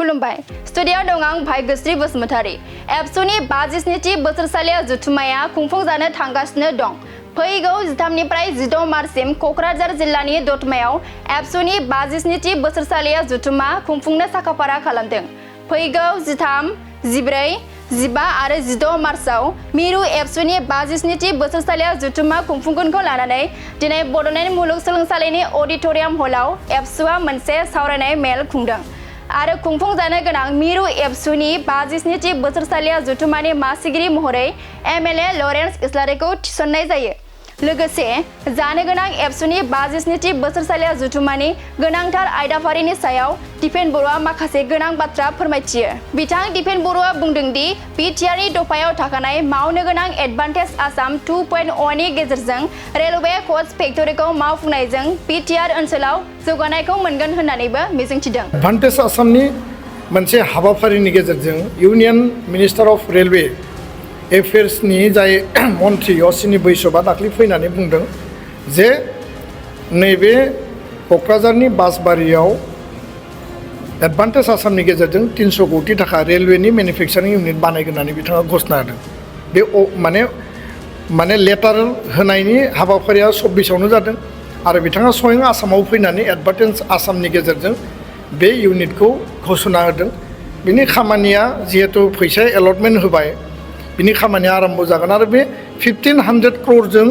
खुलुमबाय स्टुडियाव दं आं भाग्यश्री बसुमतारी एबसुनि 57थि बोसोरसालिया जथुम्माया खुंफुंजानो थांगासिनो दं। फैगौ 13निफ्राय 16 मार्चसिम क'क्राझार जिल्लानि दतमायाव एबसुनि 57थि बोसोरसालिया जथुम्मा खुंफुंनो साखाफारा खालामदों। फैगौ 13, 14, 15 आरो 16 मार्चआव मिरु एबसुनि 57थि बोसोरसालिया जथुम्मा खुंफुंगोनखौ लानानै दिनै बड'लेण्ड मुलुगसोलोंसालिनि अडिट'रियाम हलाव एबसुआ मोनसे सावरायनाय मेल खुंदों आरो खुंफुंजानो गोनां मिरु एबसुनि 57थि बोसोरसालिया जथुम्मानि मासिगिरि महरै एमएलए लरेन्स इस्लारिखौ थिसननाय जायो। लोगोसे जानो गोनां एबसुनि 57थि बोसोरसालिया जथुम्मानि गोनांथार आयदाफारिनि सायाव दिपेन बर'आ माखासे गोनां बाथ्रा फोरमायथियो। बिथां दिपेन बर'आ बुंदों दि बिटिआरनि दफायाव थाखानाय मावनो गोनां एडभान्टेज आसाम 2.0 नि गेजेरजों रेलवे कच फेक्टरिखौ मावफुंनायजों बिटिआर ओनसोलाव जौगानायखौ मोनगोन होननानैबो मिजिंथिदों। एडभान्टेज आसामनि मोनसे हाबाफारिनि गेजेरजों इउनियन मिनिस्टार अफ रेलवे एफेयार्सनि जाय मन्थ्रि अश्विनी बैष्णबा दाख्लै फैनानै बुंदों जे नैबे क'क्राझारनि बासबारियाव एडभान्टेज आसामनि गेजेरजों 300 कोटि थाखा रेलवेनि मेनुफेक्सारिं इउनिट बानायगोन होननानै बिथाङा घोषणा होदों। बे माने लेटार होनायनि हाबाफारिया 26आवनो जादों आरो बिथाङा स्वयं आसामाव फैनानै एडभान्टेज आसामनि गेजेरजों बे इउनिटखौ घोषणा होदों। बिनि खामानिया जिहेतु फैसा एलटमेन्ट होबाय बिनि खामानिया आरम्भ जागोन आरो बे 1500 क्र'रजों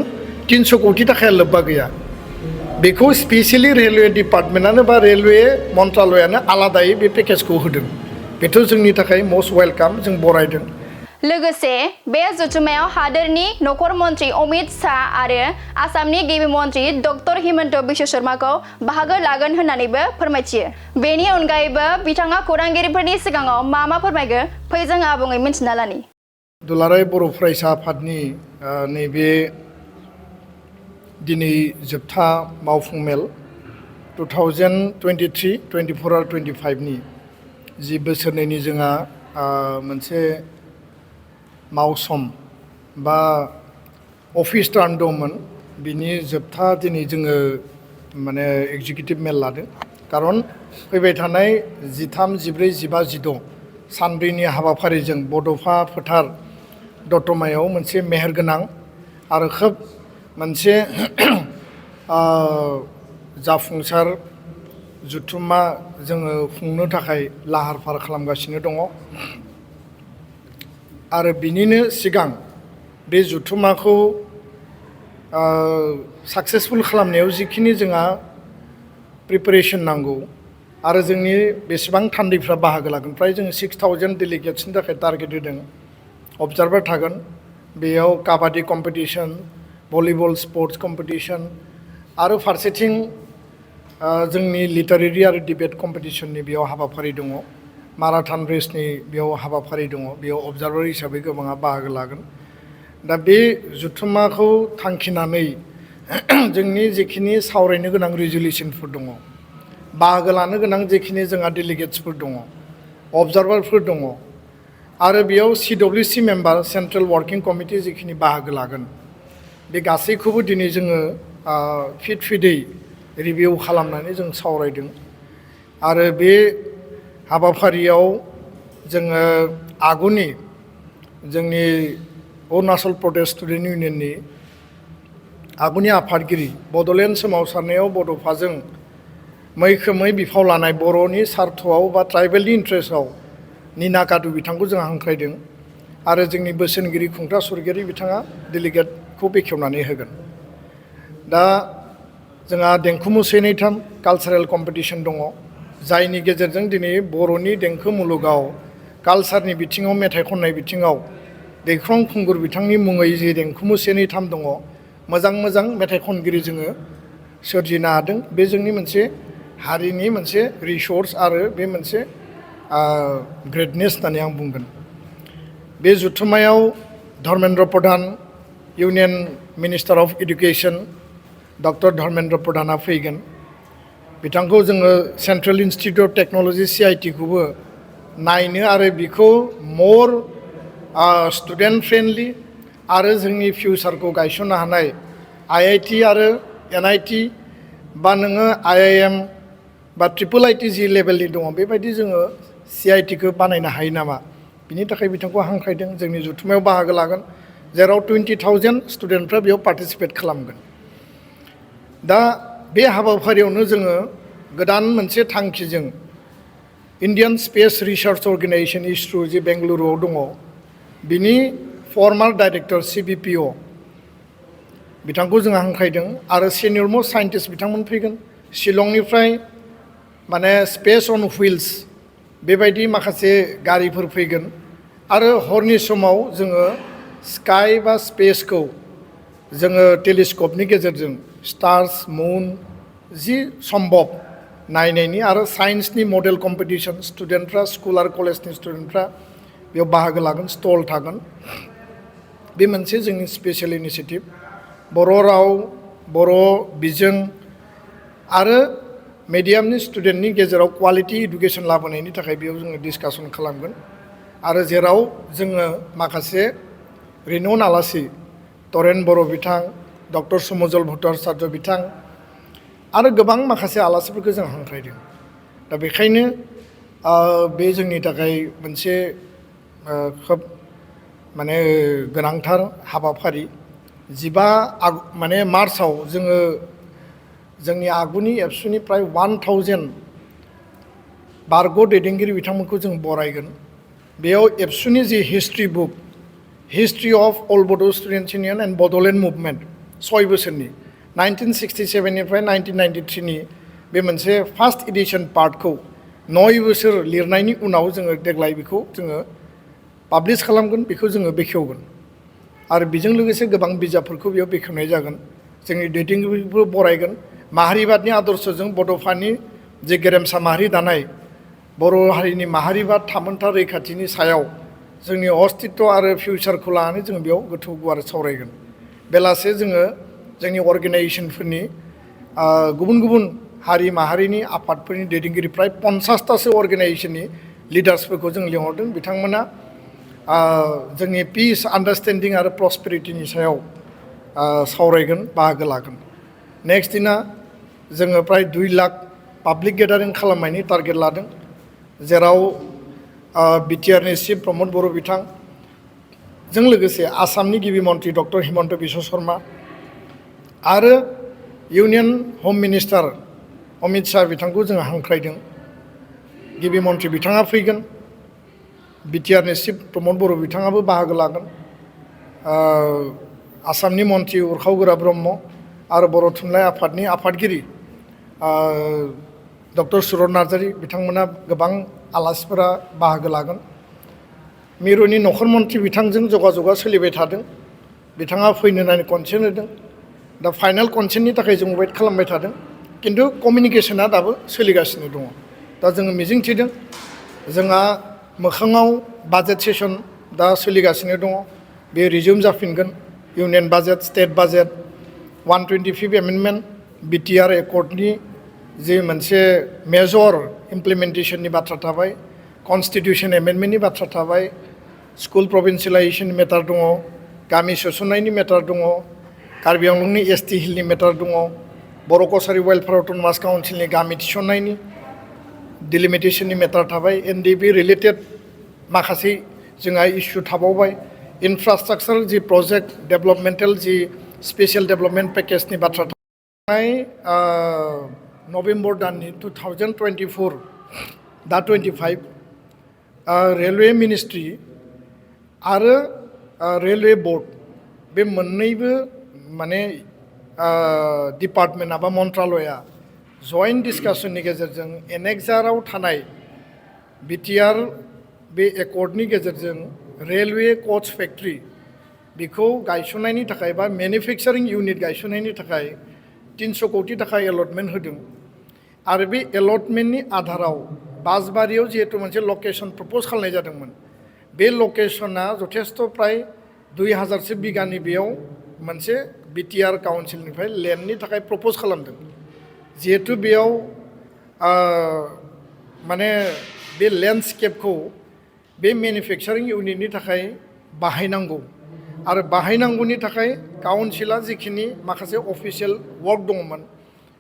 300 कोटि थाखाया लोब्बा गैया। बेखौ स्पेसियेलि रेलवे डिपार्टमेन्टआनो बा रेलवे मन्त्रालयानो आलादायै बे पेकेजखौ होदों। बेथ' जोंनि थाखाय मस्ट वेलकाम, जों बरायदों। लोगोसे बे जथुम्मायाव हादोरनि नखर मन्त्रि अमित शाह आरो आसामनि गिबि मन्त्रि डक्टर हिमन्त बिश्व शर्माखौ बाहागो लागोन होननानैबो फोरमायथियो। बेनि अनगायैबो बिथाङा खौरांगिरिफोरनि सिगाङाव मा फोरमायगोन फै जों आबुङै मिन्थिना लानि। दुलाराय बर' फरायसा आफादनि नैबे दिनै जोबथा मावफुं मेल 2023, 24 आरो 25नि जि बोसोरनैनि जोंहा मोनसे मावसम बा अफिस टार्म दंमोन, बिनि जोबथा दिनै जोङो माने एग्जिकिउटिभ मेल लादों। खारन फैबाय थानाय 13, 14, 15, 16 सानब्रैनि हाबाफारिजों बड'फा फोथार दतमायाव मोनसे मेहेरगोनां आरो खोब मोनसे जाफुंसार जथुम्मा जोङो खुंनो थाखाय लाहार फाहार खालामगासिनो दङ आरो बिनिनो सिगां बे जथुम्माखौ साक्सेसफुल खालामनायाव जिखिनि जोंहा प्रिपेरेसन नांगौ आरो जोंनि बेसेबां थान्दैफ्रा बाहागो लागोन, फ्राय जोङो 6000 डेलिगेट्सनि थाखाय टारगेट होदों। अबजार्भार थागोन, बेयाव काबादि कम्पिटिसन, भलिबल स्पर्ट्स कम्पिटिसन आरो फारसेथिं जोंनि लिटारेरि आरो डिबेट कम्पिटिसननि बेयाव हाबाफारि दङ। माराथन रेसनि बेयाव हाबाफारि दङ, बेयाव अबजार्भार हिसाबै गोबाङा बाहागो लागोन। दा बे जथुम्माखौ थांखिनानै जोंनि जेखिनि सावरायनो गोनां रिजुलेसनफोर दङ, बाहागो लानो गोनां जेखिनि जोंहा डेलिगेट्सफोर दङ, अबजार्भारफोर दङ आरो बेयाव CWC member central working committee जिखिनि बाहागो लागोन, बे गासैखौबो दिनै जोङो फिदै रिभिउ खालामनानै जों सावरायदों आरो बे हाबाफारियाव जोङो आगुनि जोंनि अरुणाचल प्रदेश स्टुडेन्ट इउनियननि आगुनि आफादगिरि बड'लेण्ड सोमावसारनायाव बड'फाजों मैखोमै बिफाव लानाय बर'नि सार्थआव बा ट्राइबेलनि इन्ट्रेस्टआव निना काटु बिथांखौ जों हांख्रायदों आरो जोंनि बोसोनगिरि खुंथा सरगियारि बिथाङा डेलिगेटखौ बेखेवनानै होगोन। दा जोंहा देंखो मोसानायथाम कालचारेल कम्पिटिसन दङ, जायनि गेजेरजों दिनै बर'नि देंखो मुलुगाव कालचारनि बिथिङाव मेथाइ खननाय बिथिङाव दैख्रं खुंगुर बिथांनि मुङै जि देंखो मोसानायथाम दङ, मोजां मेथाइ खनगिरि जोङो सोरजिनो हादों। बे जोंनि मोनसे हारिनि मोनसे रिसर्स आरो बे मोनसे ग्रेटनेस होननानै आं बुंगोन। बे जथुम्मायाव Dharmendra Pradhan union minister of education doctor Dharmendra प्रधाना फैगोन। बिथांखौ जोङो central institute of technology CIT खौबो नायनो आरो बिखौ मर स्टुडेन्ट फ्रेन्डलि आरो जोंनि फिउचारखौ गायसननो हानाय IIT आरो NIT बा नोङो IIM बा ट्रिपल IT जि लेभेलनि दङ, बेबायदि जोङो CITखौ बानायनो हायो नामा बिनि थाखाय बिथांखौ हांख्रायदों जोंनि जथुम्मायाव बाहागो लागोन जेराव 20,000 स्टुडेन्टफ्रा बेयाव पार्टिसिपेट खालामगोन दा बे हाबाफारियावनो जोङो गोदान मोनसे थांखिजों इन्डियान स्पेस रिसार्च अर्गेनाइजेसन इसर' जे बेंगलुरुआव दङ बिनि फर्मार डाइरेक्टर CBPO बिथांखौ जों हांख्रायदों आरो सिनियर मस्ट साइन्टिस्ट बिथांमोन फैगोन शिलंनिफ्राय माने स्पेस अन व्हील्स बेबायदि माखासे गारिफोर फैगोन आरो हरनि समाव जोङो स्काई बा स्पेसखौ जोङो टेलिस्क'पनि गेजेरजों स्टार्स मुन जि सम्भब नायनायनि आरो साइन्सनि मडेल कम्पिटिसन स्टुडेन्टफ्रा स्कुल आरो कलेजनि स्टुडेन्टफ्रा बेयाव बाहागो लागोन स्टल थागोन बे मोनसे जोंनि स्पेसियेल इनिसिएटिभ बर' राव बर' बिजों आरो मिडियामनि स्टुडेन्टनि गेजेराव क्वालिटि इडुकेसन लाबोनायनि थाखाय बेयाव जोङो डिसकासन खालामगोन आरो जेराव जोङो माखासे रिन'न आलासि तरेन बर' बिथां डक्टर सुमजल भट्टाचार्य बिथां आरो गोबां माखासे आलासिफोरखौ जों हांख्रायदों दा बेखायनो बे जोंनि थाखाय मोनसे खोब माने गोनांथार हाबाफारि 15 मार्चआव जोङो जोंनि आगुनि एबसुनिफ्राय 1000 बारग' दैदेनगिरि बिथांमोनखौ जों बरायगोन बेयाव एबसुनि the history book history of all Bodo' students union and Bodoland movement 6 बोसोरनि 1967निफ्राय 1993नि बे मोनसे फार्स्ट एडिशन पार्टखौ 9 बोसोर लिरनायनि उनाव जोङो देग्लाय बेखौ जोङो पाब्लिश खालामगोन बेखौ जोङो बेखेवगोन आरो बेजों लोगोसे गोबां बिजाबफोरखौ बेयाव बेखेवनाय जागोन जोंनि दैदेनगिरिफोरखौ बरायगोन माहारिबादनि आदर्शजों बड'फानि जे गेरेमसा माहारि दानाय बर' हारिनि माहारिबाद थामोनथा रैखाथिनि सायाव जोंनि अस्तित्व आरो फिउचारखौ लानानै जोङो बेयाव गोथौ गुवारै सावरायगोन बेलासे जोङो जोंनि अर्गेनाइजेसनफोरनि गुबुन गुबुन हारि माहारिनि आफादफोरनि दैदेनगिरि प्राय 50तासो अर्गेनाइजेसननि लिडार्सफोरखौ जों लिंहरदों बिथांमोना जोंनि पिस आन्डारस्टेन्डिं आरो प्रस्पेरिटिनि सायाव सावरायगोन बाहागो लागोन नेक्स्ट दिना जोङो प्राय 2 लाख पाब्लिक गेदारिं खालामनायनि टारगेट लादों जेराव बिटिआरनि चिफ प्रमद बर' बिथां जों लोगोसे आसामनि गिबि मन्त्रि डक्टर हिमन्त बिश्व शर्मा आरो इउनियन हम मिनिस्टार अमित शाह बिथांखौ जोङो हांख्रायदों गिबि मन्त्रि बिथाङा फैगोन बिटिआरनि चिफ प्रमद बर' बिथाङाबो बाहागो लागोन आसामनि मन्त्रि उरखाव गोरा ब्रह्म आरो बर' थुनलाइ आफादनि आफादगिरि डक्टर सुरत नार्जारि बिथांमोना गोबां आलासिफोरा बाहागो लागोन मिरुनि नखर मन्त्रि बिथांजों जगाजगा सोलिबाय थादों बिथाङा फैनो होननानै कनसेन्ट होदों दा फाइनाल कनसेन्टनि थाखाय जों वेट खालामबाय थादों किन्तु कमिउनिकेसना दाबो सोलिगासिनो दङ दा जोङो मिजिंथिदों जोंहा मोखाङाव बाजेट सेसन दा सोलिगासिनो दङ बे रिजिउम जाफिनगोन union budget state budget 125 amendment BTR एकर्डनि जे मोनसे मेजर इमप्लिमेन्टेसननि बाथ्रा थाबाय कनस्टिटिउसन एमेन्डमेन्टनि बाथ्रा थाबाय स्कुल प्रभिन्सियेलाइजेसननि मेटार दङ गामि सोसननायनि मेटार दङ कार्बि आंलंनि ST हिलनि मेटार दङ बर' कसारि वेलफेयार अट'नमास काउन्सिलनि गामि थिसननायनि डिलिमिटेसननि मेटार थाबाय NDB रिलेटेड माखासे जोंहा इस्यु थाबावबाय इनफ्रास्ट्राक्चार जि प्रजेक्ट डेभेलपमेन्टेल जि स्पेसियेल डेभेलपमेन्ट पेकेजनि बाथ्रा थानाय नभेम्बर दाननि 2024 दा 25 रेलवे मिनिस्ट्रि आरो रेलवे बोर्ड बे मोननैबो माने डिपार्टमेन्ट बा मन्त्रालया जइन्ट डिसकासननि गेजेरजों एनेक्साराव थानाय बिटिआर बे एकर्डनि गेजेरजों रेलवे कच फेक्ट्रि बेखौ गायसननायनि थाखाय बा मेनुफेक्सारिं इउनिट गायसननायनि थाखाय 300 कोटि थाखा एलटमेन्ट होदों आरो बे एलटमेन्टनि आधाराव बासबारियाव जिहेतु मोनसे लकेसन प्रपज खालामनाय जादोंमोन बे लकेसना जथेस्थ प्राय 2000सो बिगानि बेयाव मोनसे बिटिआर काउन्सिलनिफ्राय लेन्डनि थाखाय प्रपज खालामदों जिहेतु बेयाव माने बे लेन्डस्केपखौ बे मेनुफेक्सारिं इउनिटनि थाखाय बाहायनांगौ आरो बाहायनांगौनि थाखाय काउन्सिला जिखिनि माखासे अफिसियेल वर्क दङमोन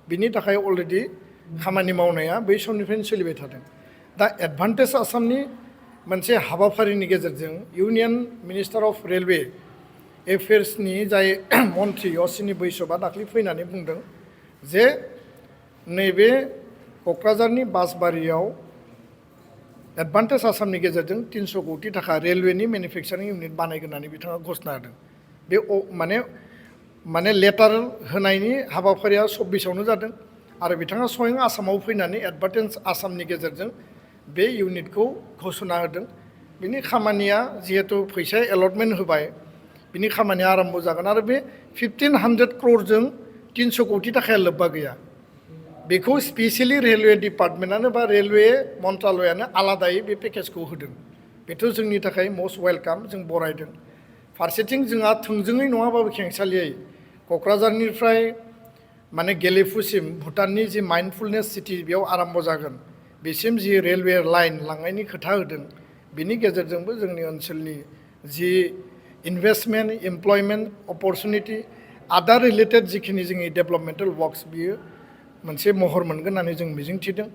बिनि थाखाय अलरेडि खामानि मावनाया बै समनिफ्रायनो सोलिबाय थादों दा एडभान्टेज आसामनि मोनसे हाबाफारिनि गेजेरजों इउनियन मिनिस्टार अफ रेलवे एफेयार्सनि जाय मन्थ्रि अश्विनी बैष्णबआ दाख्लै फैनानै बुंदों जे नैबे क'क्राझारनि बासबारियाव एडभान्टेज आसामनि गेजेरजों 300 कौटि थाखा रेलवेनि मेनुफेक्सारिं इउनिट बानायगोन होननानै बिथाङा घोषणा होदों। बे माने लेटार होनायनि हाबाफारिया 24आवनो जादों आरो बिथाङा स्वयं आसामाव फैनानै एडभान्टेज आसामनि गेजेरजों बे इउनिटखौ घोषणा होदों। बिनि खामानिया जिहेतु फैसा एलटमेन्ट होबाय बिनि खामानिया आरम्भ जागोन आरो बे 1500 क्र'रजों 300 कौटि थाखाया लोब्बा गैया। बेखौ स्पेसियेलि रेलवे डिपार्टमेन्टआनो बा रेलवे मन्त्रालयानो आलादायै बे पेकेजखौ होदों। बेथ' जोंनि थाखाय मस्ट वेलकाम, जों बरायदों। फारसेथिं जोंहा थोंजोङै नङाबाबो खेंसालियै क'क्राझारनिफ्राय माने गेलेफुसिम भुटाननि जि माइन्डफुलनेस सिटि बेयाव आरम्भ जागोन बेसिम जि रेलवे लाइन लांनायनि खोथा होदों बिनि गेजेरजोंबो जोंनि ओनसोलनि जि इनभेस्टमेन्ट एमप्लयमेन्ट अपरचुनिटि आदार रिलेटेड जिखिनि जोंनि डेभेलपमेन्टेल वर्क्स बियो मोनसे महर मोनगोन होननानै जों मिजिंथिदों।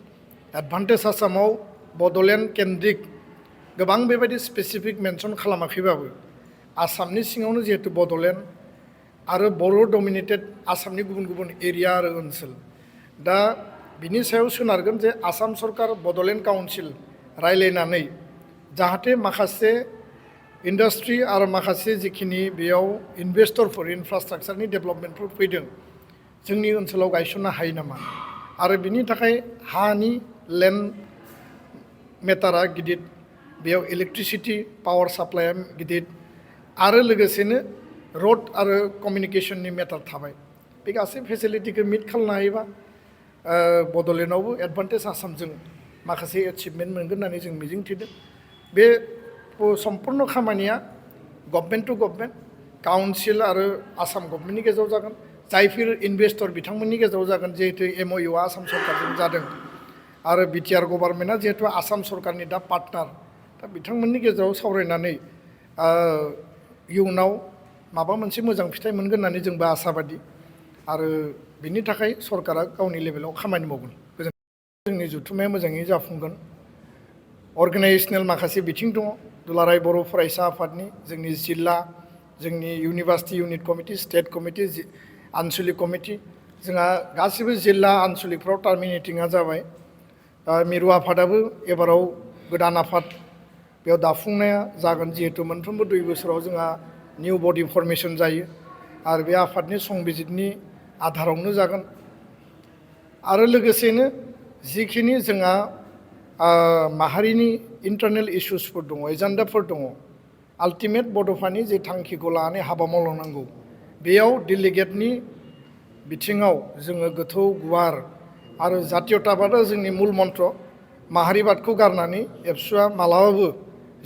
एडभान्टेज आसामाव बड'लेण्ड केन्द्रिक गोबां बेबायदि स्पेसिफिक मेनसन खालामाखैबाबो आसामनि सिङावनो जिहेतु बड'लेण्ड आरो बर' डमिनेटेड आसामनि गुबुन गुबुन एरिया आरो ओनसोल दा बिनि सायाव सोनारगोन जे आसाम सरकार बड'लेण्ड काउन्सिल रायलायनानै जाहाथे माखासे इन्डास्ट्रि आरो माखासे जिखिनि बेयाव इनभेस्टरफोर इनफ्रास्ट्राक्चारनि डेभेलपमेन्टफोर फैदों जोंनि ओनसोलाव गायसननो हायो नामा आरो बिनि थाखाय हानि लेन्ड मेटारा गिदिर, बेयाव इलेक्ट्रिसिटि पावार साप्लाइआ गिदिर आरो लोगोसेनो रड आरो कमिउनिकेसननि मेटार थाबाय। बे गासै फेसिलिटिखौ मिट खालामनो हायोबा बड'लेण्डआवबो एडभान्टेज आसामजों माखासे एचिभमेन्ट मोनगोन होननानै जों मिजिंथिदों। बे सम्पुर्ण खामानिया गभर्नमेन्ट टु गभर्नमेन्ट काउन्सिल आरो आसाम गभर्नमेन्टनि गेजेराव जागोन। जायफोर इनभेस्टर बिथांमोननि गेजेराव जागोन जिहेतु MOUआ आसाम सरकारजों जादों आरो BTR गभर्नमेन्टआ जिहेतु आसाम सरकारनि दा पार्टनार, दा बिथांमोननि गेजेराव सावरायनानै इयुनाव माबा मोनसे मोजां फिथाइ मोनगोन होननानै जोंबो आसाबादि आरो बिनि थाखाय सरकारा गावनि लेभेलाव खामानि मावगोन। जोंनि जथुम्माया मोजाङै जाफुंगोन। अर्गानाइजेसनेल माखासे बिथिं दङ। दुलाराय बर' फरायसा आफादनि जोंनि जिल्ला, जोंनि university unit committee, state committee, आनसलिक कमिटि, जोंहा गासिबो जिल्ला आनसलिकफ्राव टार्मिनेटिंआ जाबाय। मिरु आफादाबो एबाराव गोदान आफाद बेयाव दाफुंनाया जागोन जिहेतु मोनफ्रोमबो 2 बोसोराव जोंहा निउ बडि फर्मेसन जायो आरो बे आफादनि संबिजितनि आधारावनो जागोन। आरो लोगोसेनो जिखिनि जोंहा माहारिनि इन्टारनेल इस्युसफोर दङ, एजेन्डाफोर दङ, आल्टिमेट बड'फानि जे थांखिखौ लानानै हाबा मावलांनांगौ बेयाव डेलिगेटनि बिथिङाव जोङो गोथौ गुवार आरो जातीयताबादा जोंनि मुल मन्त्र, माहारिबादखौ गारनानै एबसुआ मालाबाबो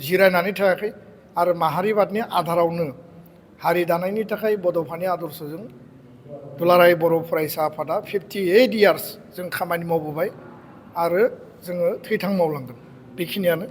जिरायनानै थायाखै आरो माहारिबादनि आधारावनो हारि दानायनि थाखाय बड'फानि आदर्शजों दुलाराय बर' फरायसा आफादा 58 इयार्स जों खामानि मावबोबाय आरो जोङो थैथां मावलांगोन। बेखिनियानो।